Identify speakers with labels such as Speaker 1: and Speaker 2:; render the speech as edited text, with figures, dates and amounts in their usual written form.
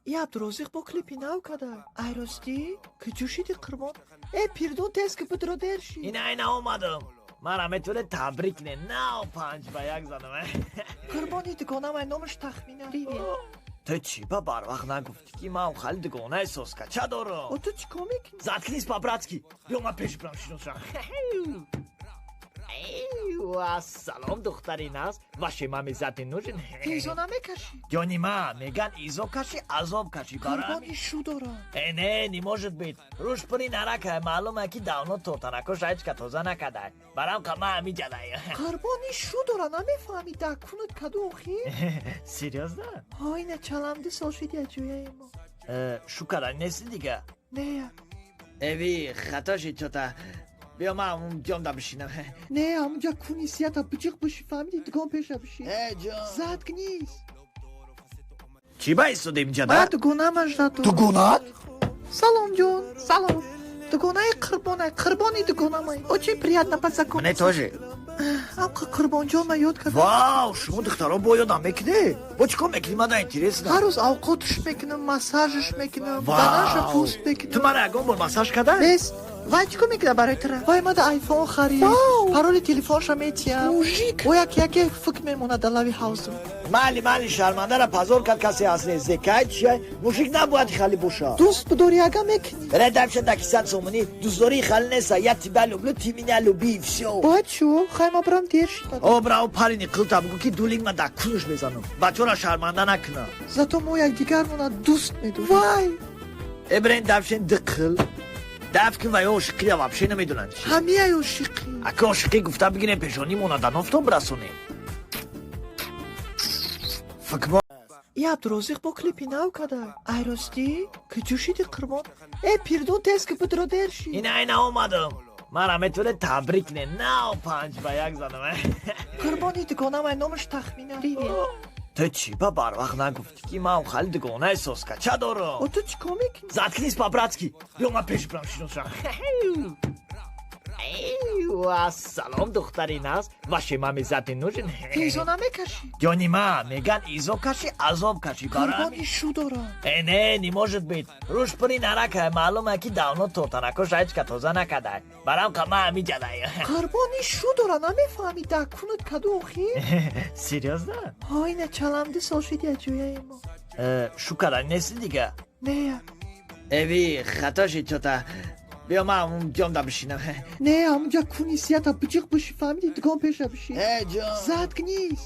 Speaker 1: И Абдурозиқ бо клипи нав када. Ай, ростӣ, куҷо шиди, Қурбон? Э, пирдон, тез ки будро, дер шид.
Speaker 2: Ина, ина омадам. Мара метавонед табрик кунед, нав 5 ба 1 задам.
Speaker 1: Қурбони дугонамай, номаш Тахмина. Привет.
Speaker 2: Ту чӣ ба барвақт нагуфтӣ, ки ман хали дугонаи соскача дорам?
Speaker 1: О, ту чӣ кор мекунӣ?
Speaker 2: Заткнись по-братски, биё, ман пеш бирам, шиносам. Ассалом, духтари нағз, вашей маме зад не нужен?
Speaker 1: Изо намекашӣ?
Speaker 2: Ҷони ман, меган, изо каши, азоб каши.
Speaker 1: Қурбони шу дорам.
Speaker 2: Э, не, не может быть, рӯш пури наракай, маълума, ки давно тортанако шайчка тоза накадай, барам қа ма ҳамиҷадай.
Speaker 1: Қурбони шу дора, намефаҳмӣ, дакунут каду охир.
Speaker 2: Серьёзно?
Speaker 1: Ҳо, ина чалам 2 сол шиди аҷояи мо.
Speaker 2: Э, шу кадан нести дига?
Speaker 1: Нея.
Speaker 2: Эви, хато шид чота, биё, ман ҷомда бишинам.
Speaker 1: Не, ҳамунҷа куни сията биҷиқ биши, фаҳмиди, дугон пеша биши.
Speaker 2: Э, ҷон.
Speaker 1: Заткнись.
Speaker 2: Чӣ ба истодем ҷада?
Speaker 1: Ман дугонамаш задум.
Speaker 2: Дугонат?
Speaker 1: Салом, ҷон, салом. Дугонаи Қурбонай, Қурбони дугонамай, очень приятно познакомиться.
Speaker 2: Мне тоже.
Speaker 1: Амқа Қурбонҷон, ма ёд кардам.
Speaker 2: Вау, шумо духтаро бо ёдам мекунед? Бо чӣ кор мекунӣ, мада интересно.
Speaker 1: Ҳар рӯз авқотш мекунам, массажш мекунам, баданша пӯст
Speaker 2: Ту
Speaker 1: мекунам.
Speaker 2: мара ягон бор массаж карда?
Speaker 1: Бес, вай чӣ кор мекунад барои тура? Вай мада айфон харид, пароли телефонша метиҳам, о як яке фук мемонад дар лави ҳавзум.
Speaker 2: Майли, майли, шармандара позор кард, касе ҳаст нест, зекай чия, мужик набояд хали боша.
Speaker 1: Дӯст будори, ага мекунӣ.
Speaker 2: Ре, дальше дакисад сомонӣ дӯстдории хали неста, я тебя люблю, ты меня люби, всё.
Speaker 1: Бояд шо, хай, ма барам, дер шидад.
Speaker 2: О, браво, парини қилта бугӯ, ки дулинг ма дар кунуш мезанам, бачора шарманда накуна.
Speaker 1: Зато мо якдигармона дӯст медорем, вай.
Speaker 2: Э, брен, давшен диқил даф кун, ва ё ошиқия вообще намедонанд чи.
Speaker 1: Ҳамияй ошиқӣ.
Speaker 2: Ака, ошиқӣ гуфта бигирем, пешонимона да нофтон бирасонем, фикмо.
Speaker 1: И Абдурозиқ бо клипи нав када. Ай, ростӣ, куҷо шиди, Қурбон? Э, пирдон, тез ки будро, дер шид.
Speaker 2: Ина, ина омадам. Мара метавонед табрик кунед, нав 5 ба 1 задам.
Speaker 1: Қурбони дугонамай, номаш Тахмина. Привет.
Speaker 2: Ту чӣ ба барвақт нагуфтӣ, ки ман хали дугонаи соскача дорам?
Speaker 1: О, ту чӣ кор мекунӣ?
Speaker 2: Заткнись по-братски, биё, ман пеш бирам, шиносам. Ассалом, духтари нағз, вашей маме зад не нужен?
Speaker 1: Изо намекашӣ?
Speaker 2: Ҷони ман, меган, изо каши, азоб каши.
Speaker 1: Қурбони шу дорам.
Speaker 2: Э, не, не может быть, рӯш пури наракай, маълума, ки давно тортанако шайчка тоза накадай, барам қа ма ҳамиҷадай.
Speaker 1: Қурбони шу дора, намефаҳмӣ, дакунут каду охир.
Speaker 2: Серьёзно?
Speaker 1: Ҳо, ина чалам 2 сол шиди аҷояи мо.
Speaker 2: Э, шу кадан нести дига?
Speaker 1: Нея.
Speaker 2: Эви, хато шид чота, биё, ман ҷомда бишинам.
Speaker 1: Не, ҳамунҷа куни сията биҷиқ биши, фаҳмиди, дугон пеша биши.
Speaker 2: Э, ҷон.
Speaker 1: Заткнись.